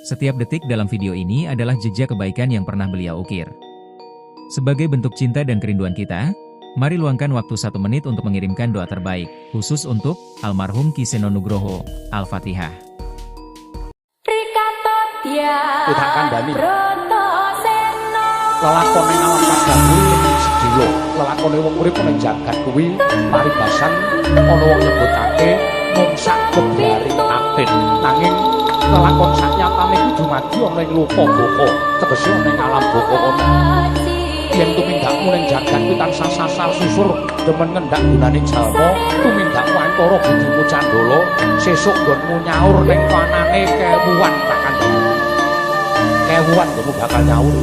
Setiap detik dalam video ini adalah jejak kebaikan yang pernah beliau ukir. Sebagai bentuk cinta dan kerinduan kita, mari luangkan waktu 1 menit untuk mengirimkan doa terbaik, khusus untuk almarhum Ki Seno Nugroho. Al-Fatihah. Tak kandhani. Lelakone alam padang kuwi sedhela, lelakone wong urip ning jagat kuwi paribasan ana wong nyebutake mung sak gebyaring atit. Nanging lelakon saknyatane kudu maju ana ing loka baka, tegese ana ing alam baka kono. Yen tumindakmu ning jagat kuwi tansah sasar susur demen ngendak gunane jalma, tumindakmu angkara budimu candala, sesuk nggonmu nyaur ning panane kewuan tak kandhani. Kewuan nggonmu bakal nyaur.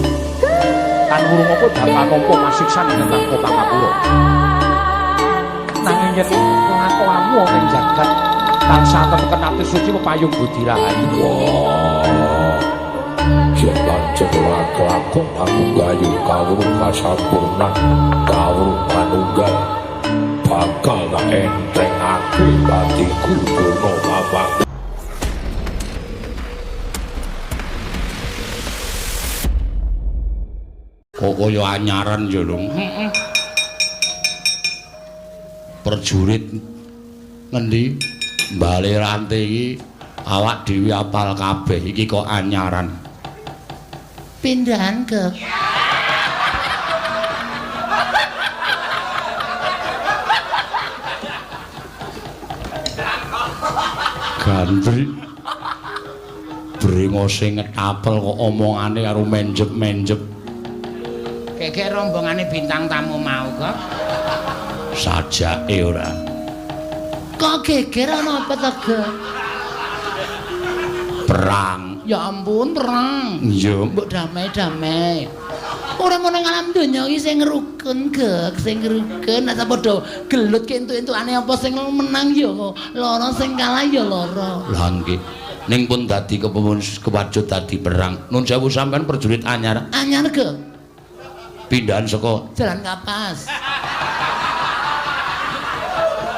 Kan wurung apa bakal nampa kasiksan ing tanpa pangapura. Nanging yen lakonmu ana ing jagat tansah teteken ati suci pepayung budi rahayu. Wah. Yen pancen lakon aku gayu kawruh kasampurnan, kawruh manunggal, bakal tak entrengake patiku purna bapak. Kok kaya anyaran ya lho. Heeh. Prajurit ngendi bale rante iki awak dhewe apal kabeh iki kok anyaran. Pindahan ke Gandri. Brengose ngetapel kok omongane karo menjep-menjep. Keke rombongane bintang tamu mau kok. Sajake ora. Kok geger ana apa to, Ge? Perang. Ya ampun, perang. Iya, mbok damai-damai. Ora ngono ning alam donya iki sing rukun, Gek, sing rukun. Nek padha gelut ki entuk-entukane apa sing menang ya lara, sing kalah ya lara. Lah nggih. Ning pun dadi kewajud dadi perang. Nun sewu sampean prajurit anyar. Anyar, Gek. Pindahan saka Jalan Kapas.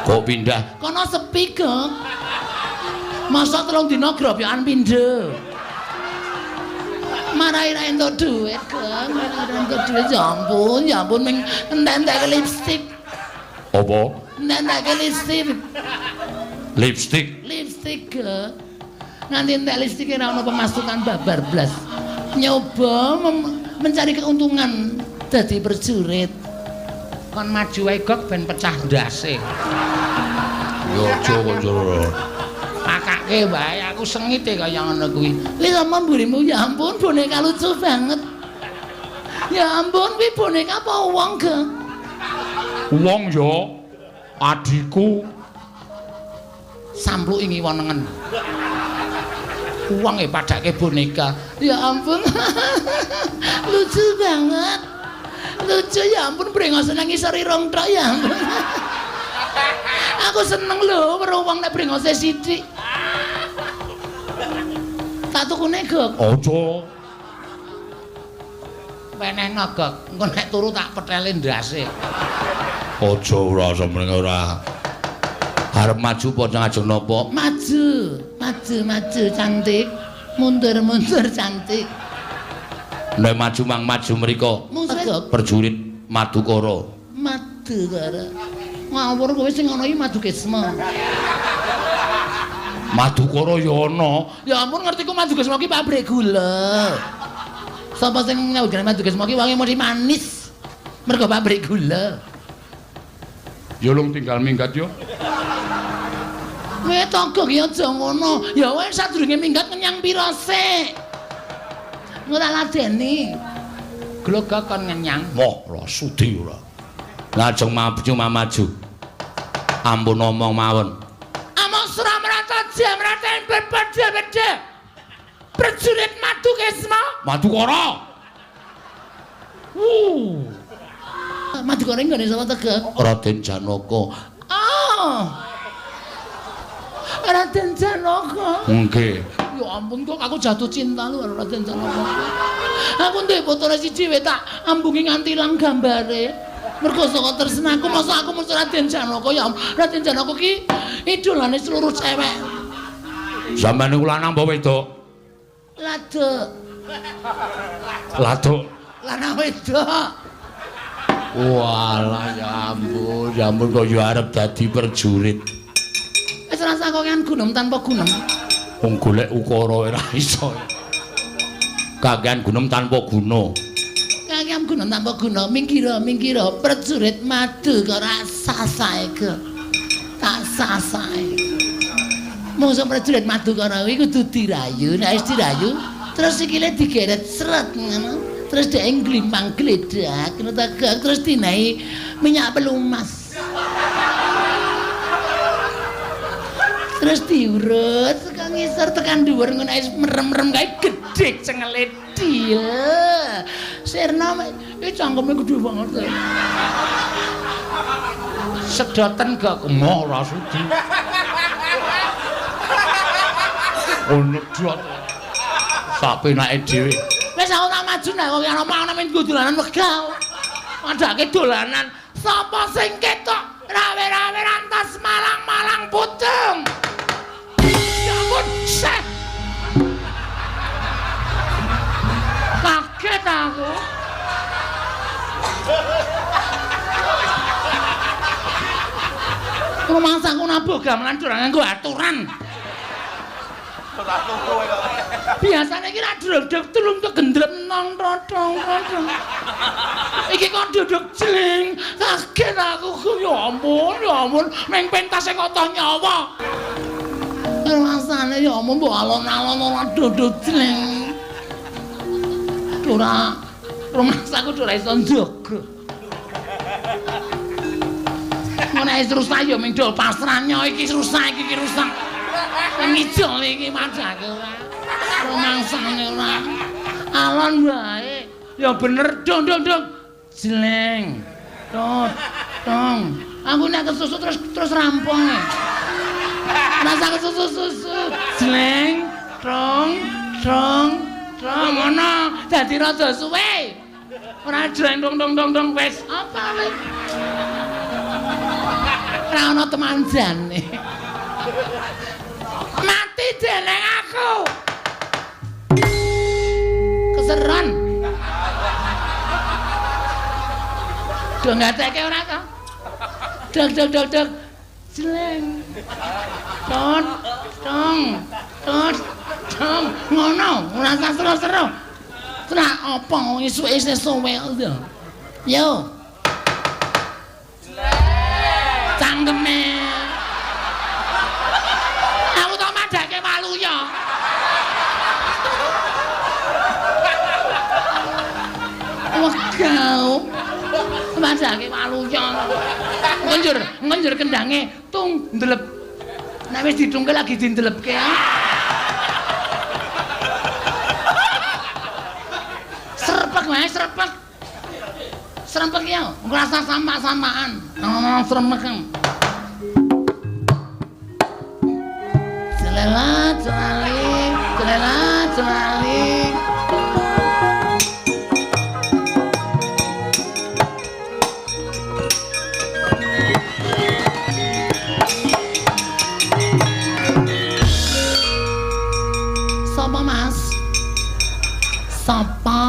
Kok pindah? Kono sepi, Gek. Masa 3 dina grobyokan pindho. Marai ra entuk dhuwit, Gek. Marai ra entuk dhuwit, ya ampun, ya ampun ming entek-entekke lipstik. Apa? Entek-entekke lipstik. Lipstik? Lipstik, Gek. Nganti entek lipstike ra ono pemasukan babar blas. Nyoba mencari keuntungan dadi prajurit. Kon maju wae Gok ben pecah ndase. Ya aja kok jero. Pakake wae aku sengite kaya ngono kuwi. Kuwi sama mburimu ya ampun boneka lucu banget. Ya ampun kuwi boneka apa wong, Gek? Wong ya adhiku. Sampluki ngiwa nengen. Wong e padake boneka. Ya ampun. Lucu banget. Lucu ya ampun brengose nang ngisor irung tok ya ampun. Aku seneng lho weruh wong nek brengose sithik. Tak tukune, Gok. Aja. Wenehno, Gok. Engko nek turu tak petele ndase. Aja ora sampeyan ora. Arep maju apa ngajeng napa? Maju, maju, maju cantik. Mundur-mundur cantik. Nek maju mang maju mriko. Prajurit Madukara. Madukara. Ngawur kowe sing ana iki Madukesma. Madukara ya ana. Ya ampun ngertiku Madukesma ki pabrik gula. Sapa sing nyambut gawe Madukesma ki wonge mesti manis. Mergo pabrik gula. Ya lung tinggal minggat yo. Kowe tangga ki aja ngono. Ya wis sadurunge minggat ngenyang pira sik. Ora ladeni. Glogok kon ngenyang. Moh, ora sudi ora. Lajeng maju maju. Ampun omong mawon. Among Sramrata Jamrata berpada-pada. Prajurit Madukesma. Madukara. Madukara nggone sapa to, Gek? Raden Janaka. Oh. Raden Janaka. Nggih. Ya ampun kok aku jatuh cinta lho karo Raden Janaka. Aku ndek fotone siji wae tak ambungi nganti ilang gambare. Mergo saka tresnaku masa aku mesti Raden Janaka ya. Raden Janaka ki idolane seluruh cewek. Sampeyan niku lanang apa wedok? Laduk. Laduk. Lanang wedok. Walah ya ampun kok ya arep dadi prajurit. Wis rasa kokean gunem tanpa gunem. Wong golek ukara ora iso. Kakean gunem tanpa guna. Kakean gunem tanpa guna, mingkira mingkira prajurit madu kok ora sasae ke. Tak sasae. Mongso prajurit Madukara kuwi kudu dirayu, nek wis dirayu terus sikile digeret sret ngono. Terus dhek ngglimpang gledak, ngono ta terus dinahi minyak pelumas. Terus diurut saka ngisor tekan dhuwur ngono wis merem-merem kae gedhe cengele dhil. Sirna iki cangkeme gedhe banget. Sedoten gak emoh ora sudi. Ono dot. Sak penake dhewe. Wis aku tak maju nek kok ana omah men nggo dolanan wegah. Padake dolanan. Sapa sing ketok rawe-rawe rantas malang-malang pucung. Ya ampun, seh. Kaget aku. Rumangsaku nabuh gamelan ora nganggo aturan. Biasane iki ra dredeg telung kegendrep nang totong totong. Iki kok duduk jling. Kaget aku. Ya ampun, ya ampun, meng pentase kok nyawa. Rasane ya ampun mbok alon-alon ora duduk jling. Ora rumangsaku ora iso njaga. Ngono wis rusak ya ming dol pasrahnya iki rusak iki rusak. Ngijol iki madake ora. Rumangsane ora. Alon wae. Ya bener dong dong dong. Jleng. Tot tong. Aku nek kesusu terus rampung. Rasa kesusu-susu. Jleng tong tong tong ngono. Dadi rada suwe. Ora jleng dong dong dong dong wis. Apa wis? Ora ana temanjane. Mati deleng aku. Keseron. Do ngateke ora to? Dog dog dog dog. Jleng. Tot tong. Tot tong. Ngono, ora usah seru-seru. Tra apa isuk isih suwe yo. Yo. Cangkeme. Aku tak madhake waluya. Wegah. Madhake waluya. Ngenjur, ngenjur kendange tung ndelep. Nek wis ditungke lagi dindelepke. Serpek wae, serpek. Serempek ya, ngrasa sama-samaan. Serempek. Celela celali, celela celali. Sapa Mas? Sapa?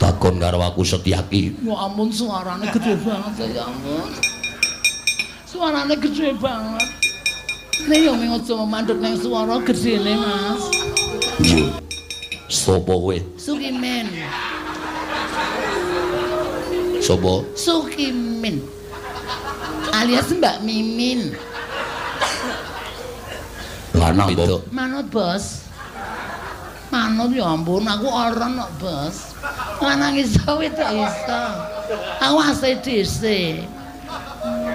Takon karo aku Setyaki. Ya ampun suarane gede banget ya ampun. Suarane gede banget. Nek yo mung aja mandek nang suara gedene Mas. Iya. Sopo kowe? Sukimin. Sopo? Sukimin. Alias Mbak Mimin. Lanang wedok. Manut, Bos. Manut ya ampun, aku ora kok, Bos. Lanang iso wedok iso. Aku ACDC.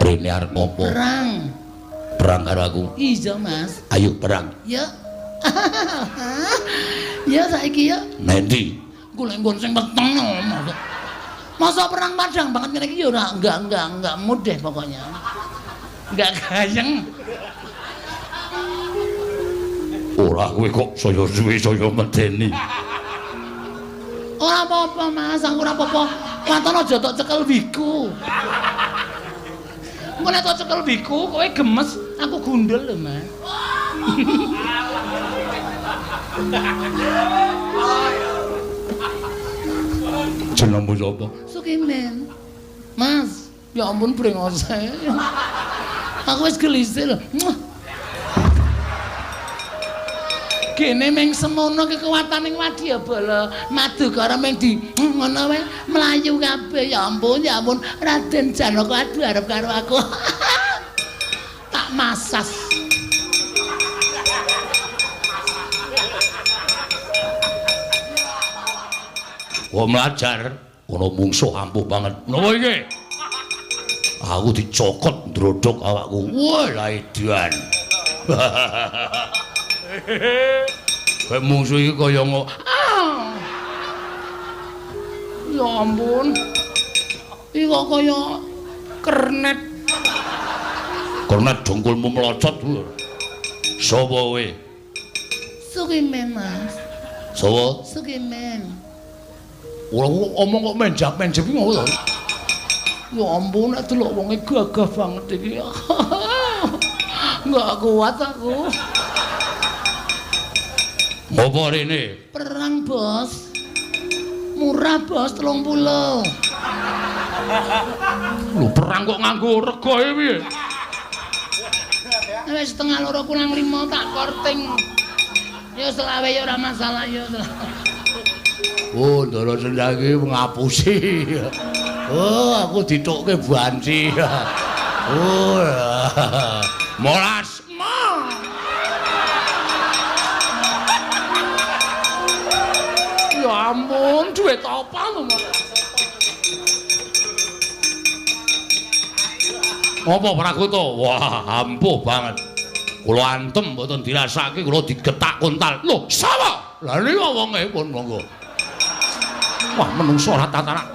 Rene arep opo? Perang. Perang karo aku. Iya, Mas. Ayo perang. Ya. Ya saiki ya. Nendi? Golek nggon sing peteng no. Masa perang padang banget ngene iki ya ora enggak mudah pokoknya. Enggak gayeng. Ora kowe kok saya suwe saya medeni. Ora apa-apa, Mas, aku ora apa-apa. Waton aja tok cekel wiku. Engko nek tok cekel wiku, kowe gemes, aku gundul lho, Mas. Jenengmu sapa? Sukimen. Mas, ya ampun brengose. Aku wis gelisih lho. Gene meng semono kekuatane wadyabala Madukara meng di ngono wae mlayu kabeh. Ya ampun, ya ampun Raden Janaka adu arep karo aku. Tak masas. Wong mlajar ana mungsuh ampuh banget. Napa iki? Aku dicokot ndrodhok awakku. Wah, laidan. Kayak mungsuh iki kaya ngo. Ya ampun. Iki kok kaya kernet. Kernet dengkulmu melocot. Sapa kowe? Sukimen, Mas. Sapa? Sukimen. Ora omong kok menjap-menjep iki ngono to. Ya ampun, nek delok wonge gagah banget iki. Enggak kuat aku. Ngopo rene? Perang, Bos. Murah, Bos, 30. Lho, perang kok nganggo rega piye? Wis 1.30 kurang 5 tak korting. Ya selawe ya ora masalah ya. Oh, Ndara Sendang iki ngapusi. Oh, aku ditukke banci. Oh, molas. Ya ampun, duit apa lho? Apa Pragoto? Wah, ampuh banget. Kula antem mboten dirasake, kula digetak kontal. Lho, sapa? Lah niku wonge pun monggo. Wah, menungso ora tataran.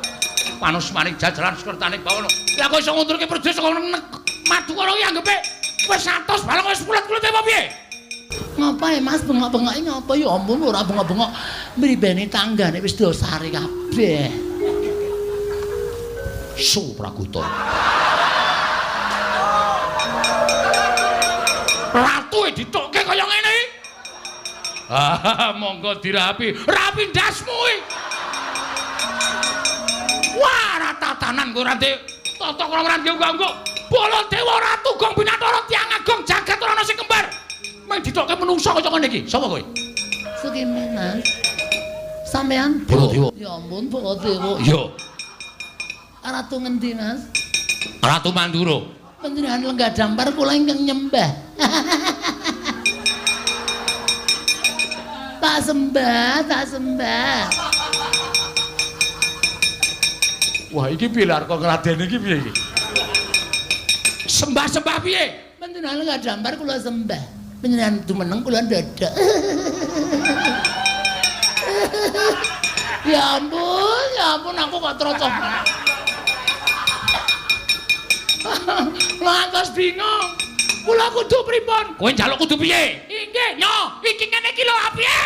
Panus maning jajaran sekertane bawono. Lah kok iso ngundurke prajurit saka Madukara iki anggepe wis 100 balung wis pulet-pulet apa piye? Ngapa ya Mas bengok-bengok iki ngapa ya ampun ora bengok-bengok mribene tanggane wis dosare kabeh. Su Pragoto. Ratu ditokke kaya ngene iki. Ah, monggo dirapi. Rapi ndasmu iki. Wah, ora tatanan kok ora ndek tata krama ora ndek unggah-ungguh. Baladewa Ratu Gong Binatara tiyang agung jagat ora ana sing kembar. Meng ditokke menungsa kaya ngene iki. Sapa kowe? Sukimen, Mas. Sampean Baladewa. Ya ampun, Baladewa. Iya. Ratu ngendi, Mas? Ratu Mandura. Panjenengan lenggah dampar kula ingkang nyembah. Tak sembah, tak sembah. Wah, iki piye lho kok ngladeni iki piye iki? Sembah-sembah piye? Panjenengan lenggah dampar kula sembah. Panjenengan dumeneng kula dadak. Ya ampun aku kok trocok. Lantas bingung. Kula kudu pripun? Kowe njaluk kudu piye? Inggih, nyo, iki ngene iki lho piye?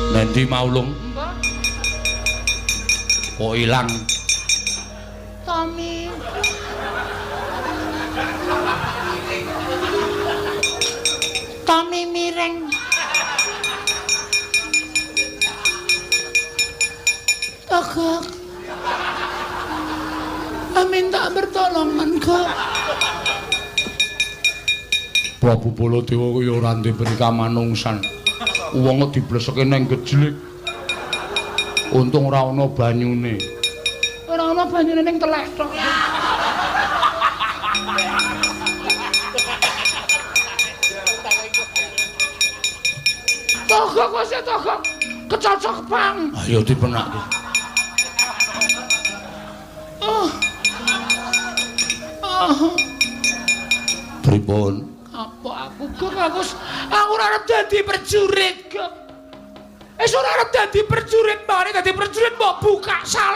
Nendi Maulung? Mbah. Kok ilang? Tommy. Tommy miring. Togok. Minta pertolongan kok. Prabu Baladewa kuwi ora ndek kamanungsan. Wong kok dibleseke nang gejlik. Untung ora ana banyune. Ora ana banyune ning telek tok. Togok wis togok. Kecocok pang. Ayo dipenake. Oh. Oh. Pripun? Apa aku gok aku ora arep dadi prajurit gok. Wis ora arep dadi prajurit, mare dadi prajurit mbok buka sarung.